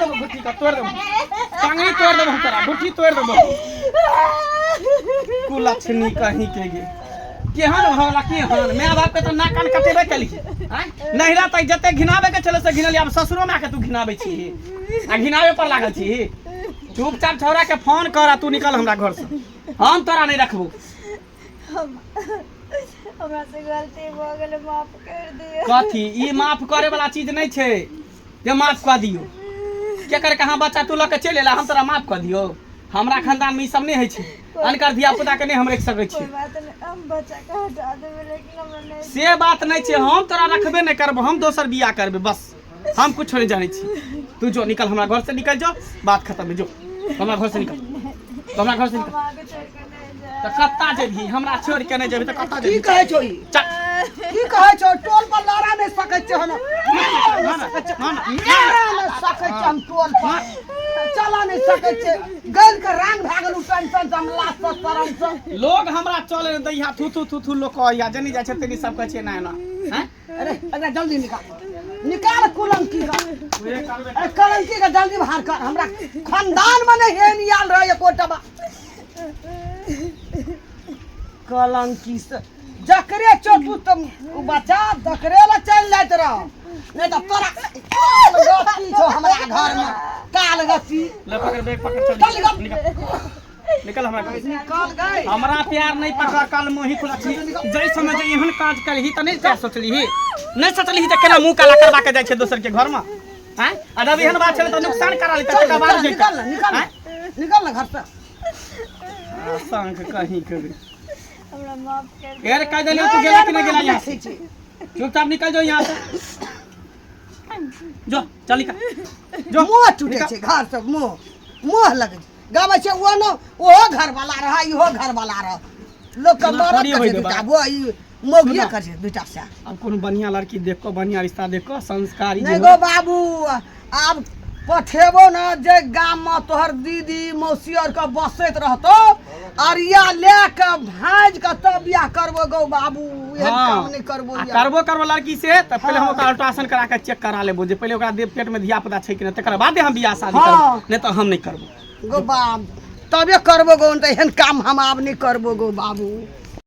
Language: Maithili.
देबो घुट्ठी के, तोड़ देबो टांगरी, तोड़ देबो तोरा घुट्ठी, तोड़ देबो। कुलक्षणी कहीं के गे, केहन भऽ गेला केहन? माय बाप के तऽ नाक कान कटेबे केलही आँय? नैहरा तक जते घिनाबे के छलै से घिनलियै, आब ससुरो माय के तू घिनाबै छी आ घिनाबे पर लागल छी। चुपचाप छौड़ा के फोन कर आ तू निकल हमरा घर से, हम तोरा नहि रखबो। हमरा से गलती भऽ गेलै, माफ कर दियौ। कथी? ई माफ करे वाला चीज नहि छै जे माफ कऽ दियौ। केकर कहाँ बच्चा तू लऽ के चलि एला, हम तोरा माफ कऽ दियौ? हमरा खानदान मे ई सब नहि होइ छै। अनकर धिया पुता के नहि हम राखि सकै छी। कोई बात नहीं, हम बच्चा के हटा देबै, लेकिन हमरा नहीं। से बात नहि छै, हम तोरा रखबे नहि करबो, हम दोसर बियाह करबै, बस। हम कुछो नहि जानै छी। तू जो, निकल हमरा घर से, निकल जो, बात खत्म है। जो हमरा घर से निकल, तो हमरा घर से निकल। हम आगे छोड़ के नहीं जाए। तऽ कत्ता जेबही? हमरा छोड़ के नहि जेबही तऽ कत्ता की जेबही? कहै छौ ई? चल। की कहै छौ? टोल पर लड़ा नहि सकै छै हम। ना ना ना ना। लड़ा नहि सकै छै हम, टोल पर चला नहि सकै छै। गल के रान भए गेलू टेंशन से हम, लाज से, शरम से। लोग हमरा चले ने दैया, थू थू थू थू लोग कहैया, जनी जाइ छै तनी सब कहै छै एना एना हैं। अरे, एकरा जल्दी निकाल, निकाल कुलंकी का। अरे, कलंकी के जल्दी बाहर कर। हमरा खानदान में नहीं हेन आयल रहे एकोटा बा कलंकी से। जकरे चोटू तुम उ बच्चा तकरे ला चल जाइत रह, नहीं तो तोरा काल गति छौ हमरा घर में, काल गति। ले पकड़ बैग, पकड़, चल। चल, निकल। निकल, निकल हमरा घर से। निकल गए। हमरा प्यार नहीं पकड़। कल मोही खुला छी जै समय जे एहन काज करही तऽ नहि तैं सोचलिही, नहि सोचलिही जे केना मुँह काला करवा के जाइ छै दोसर के घर में हैं। आ जब एहन बात छलै तऽ नुकसान करा ली चल। तकर बाद निकल। जे निकल ना, निकल ना, निकल ना घर से। शंख कहीं के हमरा माफ कर। फेर कह देलियौ, तू गेला कि नहि गेला यहाँ से? छै। चुपचाप निकल जाओ यहाँ से, जो, चल निकल जो। मुँह टूटे निकल। छै घर से, मुँह मुँह लगै छै गाबै छै। ओ न ओहो घर वाला रह, इहो घर वाला रह, लोक के ना, मरद थोड़ी के होय छै देबा। दूटा वो ई मौगिए सुना। के छै दूटा से। अब कोनो बढ़िया लड़की देख कऽ, बढ़िया रिश्ता देख कऽ, संस्कारी जे नहि होय। गो बाबू, आब पठेबो ने जे गाम में तोहर दीदी मौसी आर के बसैत रहतो, अरिया ले के भाँज के तब बियाह करबो गो बाबू। एहन काम नहि करबो। आ या। करबो करबो लड़की से तऽ पहिले हम ओकरा अल्ट्रासाउंड करा के चेक करा लेबो जे पहिले ओकरा देह पेट में धिया पुता छै कि नहि, तकर बादे हम बियाह शादी करबो, नहि तऽ हम नहि करबो। गो बाब, तबे करबो गो, तऽ एहन काम हम आब नहि करबो गो बाबू।